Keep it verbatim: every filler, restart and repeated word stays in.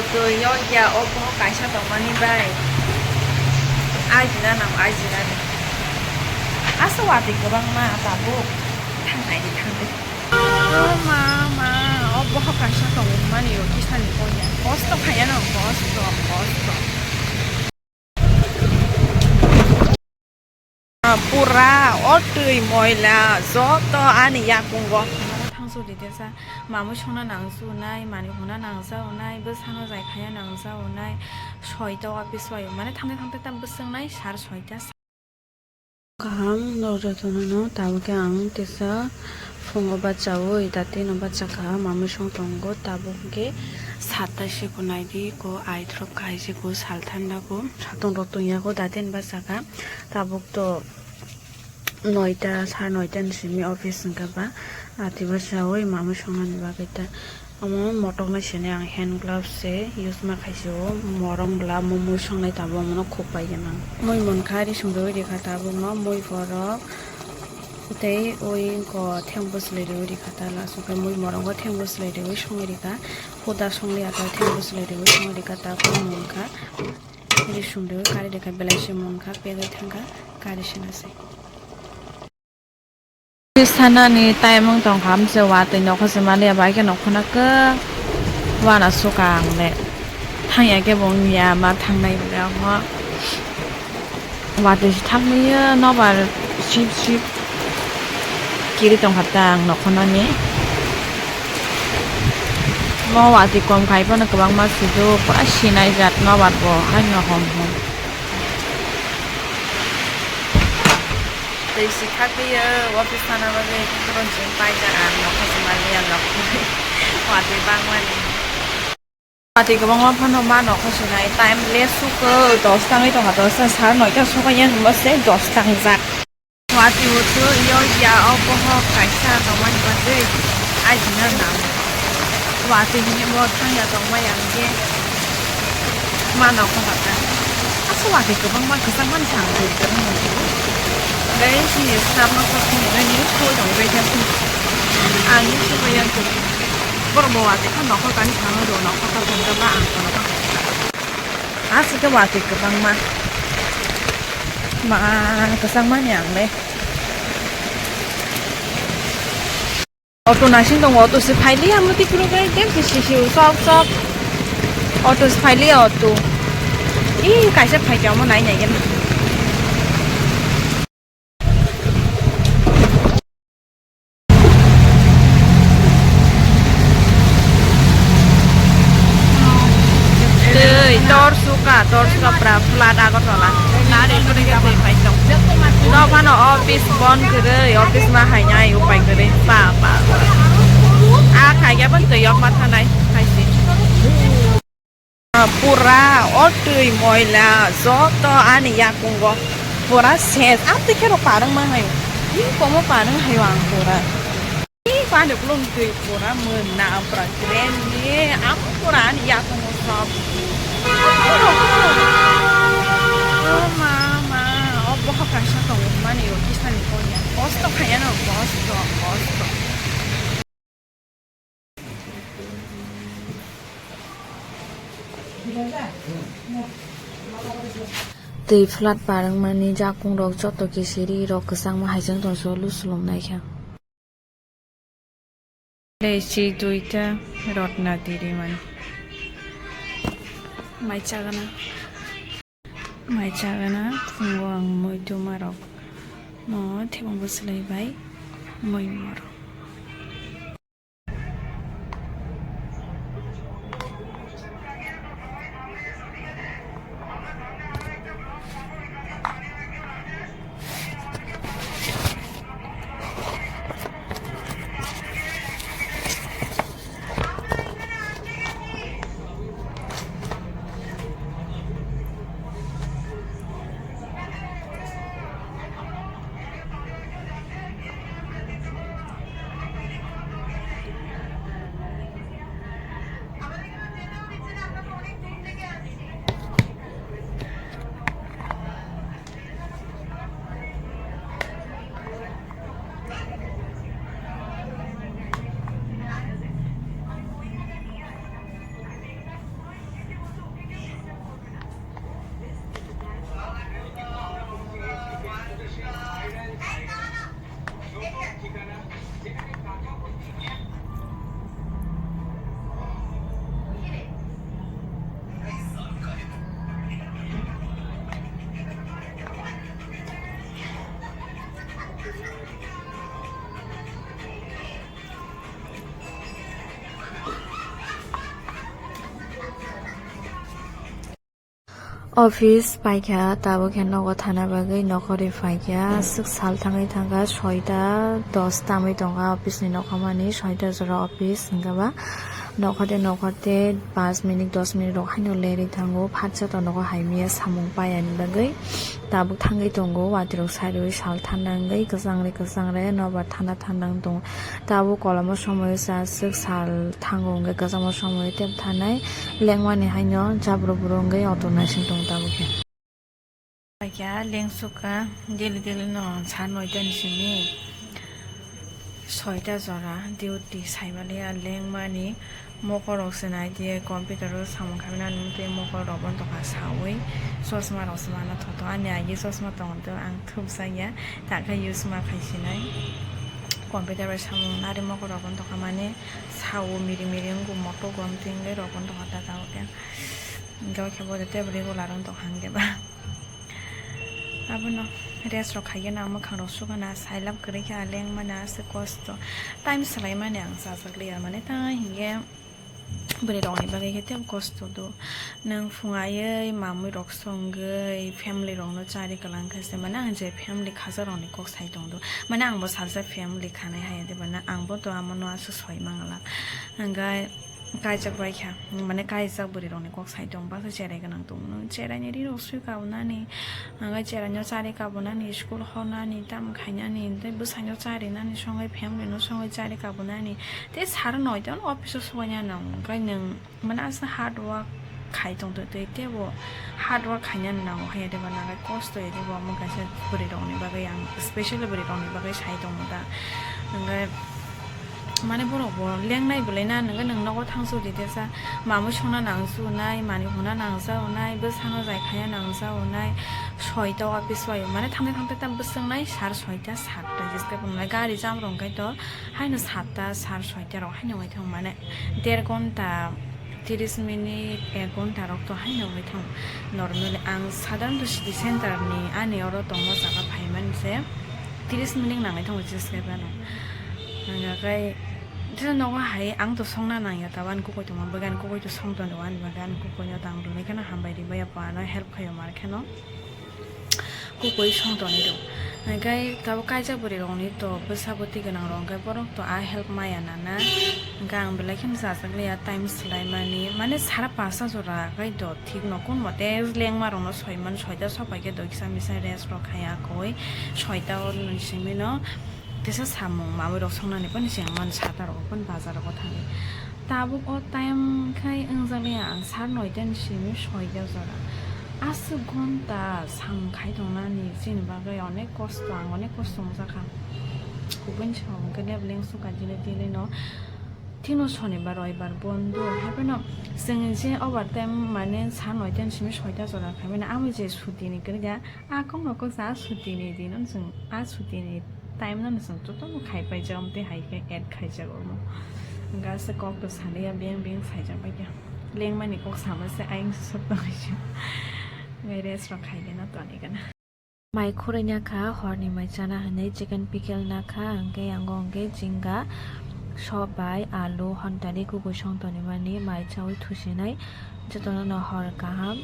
Twi yokya o bohok kaisa tongmani bai. Ajina nang ajina ni. Asa watwi kwbangma tabuk. Thangnai di thangdi. O ma ma, o bohok kaisa tongmani o kisani koya. Kosto khaya no, kosto, kosto. Pura o twi moila joto ani yakungo. Thangsu di tesa, mamui songna nangsu nai, mani huna nangsa nai, bwsano jai khaya nangsa nai, soita office bai mane thangte thangte ta bwswng nai sar soita. Kaham, norok jotono no tabuk khe ang tesa phungo bachaui, datino bachakha, mamui song tongo, tabuk khe satta se ko naidi ko, aithrok kaise ko, sal thanda ko, satung rok tongya ko, datino bachakha, tabuk to noita, sar noita ni simi office wngkha ba, ati bachaui mamui songnani bagwi ta. Omo motok nai sini ang hand gloves se use ma khaisio, morong bwla mui songnai tabuk omono khuk pai gwnang. Mui munkha ri sumrwi rikha tabukno mui borok tei ui wngkha theng bwslai rwi rikha ta last o khe mui morongo theng bwslai rwi songwi rikha huda songliya ta theng bwslai rwi songwi rikha tabuk munkha ri sumrwi kari rikha belai se munkha pegwi thangkha kari sina se. Sanani time wng tongkha, amse watwi nokha se maliya, bai khe nokhona kwk wana suka ang le. Thangya khe bo wngya, ma thangnai bwle omo. Watwi se thangmaya, nobar sip sip kiri tongkha ta ang nokhonani. Mo watwi kom khai phano kwbangma sudu, pura sinai jat nobar bo, haino hom hom. Twi si khakliya, office thana bagwi, khoroknwi paijak ang, nokha se maliya, nokha watwi bangmani. Watwi kwbangma phano ma nokha se nai, time late sukha, dos tangwi tongkha, dos ta sar noita sokha, yan hwnba se dos tangjak. Watwi o twi yo ya, o bohok kaisa tongmani bagwi, ajina nang. Watwi hwnwi bo thangya tongmaya hwnkhe. Ma nokha kha. Asa watwi kwbangma kwchangmani se ang twi kwrwngmani. Gai chini srapma kok chini bai ni soi rok bai kha. Ang ni soi bai yang twi. Borok bo watwi kha nokha kani thangwi rw nokha kha thangkha ba ang kono kha. Asa khe watwi kwbangma. Ma kwchangmani ang le. Auto naising tongo, auto se phailiya, muti phuru bai dem se sisiu, sok, sok. Auto se phailiya, auto. Ih, kaisa phaikha, omo nai nai gana. Twi, tor suka, tor suka, pura flat Agartala. Nari kuri kuri pai tong. No phano office bon kwrwi, office ma hainai upai kwrwi. Pa, pa, pa. A khaikhe bo twi yok ma thanai, khaisi. Pura o twi moila joto ani yakungo. Pura ses, a twi khe rw parwng ma hai. Ni komo parwng hai ang pura. Ni pande kulung twi pura mwnna pura krem ni, ang pura ani yakungo sob. O ma, ma, o bohok kaisa tongo mani o kisani konya. Kosto khaya no, kosto, kosto. Twi flat parwngmani jakung rok joto kisiri rok kwchangma hai chwng tong solo swlwm naikha. Lechi duita rotna diri mani. Mai chagana. Mai chagana, phungo ang mui duma rok no thebong bwswlai bai mui moro. Office paikha, tabuk khe nogo thana bagwi nokhorwi phaikha. Aswk sal thangwi thangkha, soita dos tamwi tongkha office ni nokhamani, soita jora office hwnkhe ba. Nokhorte nokhorte panch minute, dos minute rok haino lerwi thango, phatsa to nogo haimya samung payani bagwi. Tabuk thangwi tongo, watirok saiwi sal thanda wngwi, kwchangre kwchangre nobar thanda thanda wng tongo. Tabuk koloma somoi sa aswk sal thango hwnkhe kwchangma somoi tei thanai lengmani haino jabro buro wngwi auto naising tongo tabuk khe. Paikha lengsukha daily daily no sa noita ni simi soita jora duty saimaliya lengmani. Mokorok se nai di computer o samung khaimani tei mokorok bo tongkha sawi chosma rok se mana thoto ani agi chosma tongo tei ang thumsakya takhe use ma khaisinai computer bai samung nari mokorok bo tongkha mane sao miri miri wngkha moto gom tingwi rok bo tongkha ta tabuk khe hwnkhe bo tei regular wng tongkha hwnkhe ba. Abono rest rok khaigena mwkhang rok sugana sailab kwrwi kha lengmani aswk kosto time swlaimani ang chajak liya mane ta hinkhe bwrwi rokni bagwi khe tei kosto do nwng phung aiwi mamwi rok songwi family rokno chari kwlang khe se mane ang je family khaja rokni kok sai tong do mane ang bo salsa family khanai hai de bana ang bo to amo no aswk soi mangala hwnkhe. Kaijak bai kha, mane kaijak bwrwi rokni kok sai tong, baksa cherai gwnang tong, nwng cherai ni ri rok sui kabunani, hwnkhai cherai no chari kabunani, school hornani, tam khainani, tei bwsai no chari nani, songwi family no songwi chari kabunani, tei sar noita no office o sogwi nani, hwnkhai nwng mane aswk hard work khai tong twi tei tebo hard work khaina nango hai de bana kosto ya de bo omo kaisa bwrwi rokni bagwi ang specially bwrwi rokni bagwi sai tongo da hwnkhai. Mane borok bo lengnai belai na nangkhe nwng nogo thangsu di tesa mamwi songna nangsu nai mani huna nangsa unai bwsano jai khaya nangsa unai soita office bai mane thangte thangte ta bwswk nai sar soita satta jeste bwnai gari jam rok khe to haino satta sar soita rok haino wngwi thang mane der ghonta. Tiris minute ek ghonta rok to haino wngwi thang normally ang sadhan to city center ni ani oro tongo jaga phaimani se tiris minute nangwi thango jeste bano. Hwnga khe jesa nogo hai ang to songna nangya tabo ani kukui tongma bagwi ani kukui to song tongo ani bagwi ani kukui no tang rwlai kheno hambai ri baya bo ano help khaio mar kheno kukui song tonwi rw. Hwnkhai tabo kaijak bwrwi rokni to bwsa bwtwi gwnang rok hwnkhai borok to a help maya nana hwnkhai ang belai kheno chajak liya time swlai mani mane sara pasta jora khai do. Thik no kun mote lengma rok no soi man soita sopai khe do kisa misa rest rok khai akoi soita o ni simi no tesa samung mamui rok songnani pani se ang mani sata rok pani bazar rok thangwi tabuk o time khai wngjaknai ang sar noita ni simi soita jora aswk ghonta samung khai tongnani chini bagwi onek kosto ang onek kosto wngjakha kubun samung khe lebleng suka dile dile no. Thino sonibar roibar bondo, haibeno chwng je overtime mane sa noita ni simi soita jora khaimani, amo je sutini kwrwikha, a kokno koksa a sutini dino chwng a sutini time no chwng jotono khaipaijak, amtwi hai khe add khaijak omo. Hwnkhe aswk kok to saliya, beng beng saijak baikha. Lengmani kok sama se ayang se sok tongwi se. Hwnkhe rest rok khaigena tonigena. Mai khurui nakha, horni mai chana hinwi chicken pickle nakha, hwnkhe yango hwnkhe jinga, sobai, alu, hontani kubui song tonimani mai chaui thusinai. Jotono no hor kaham,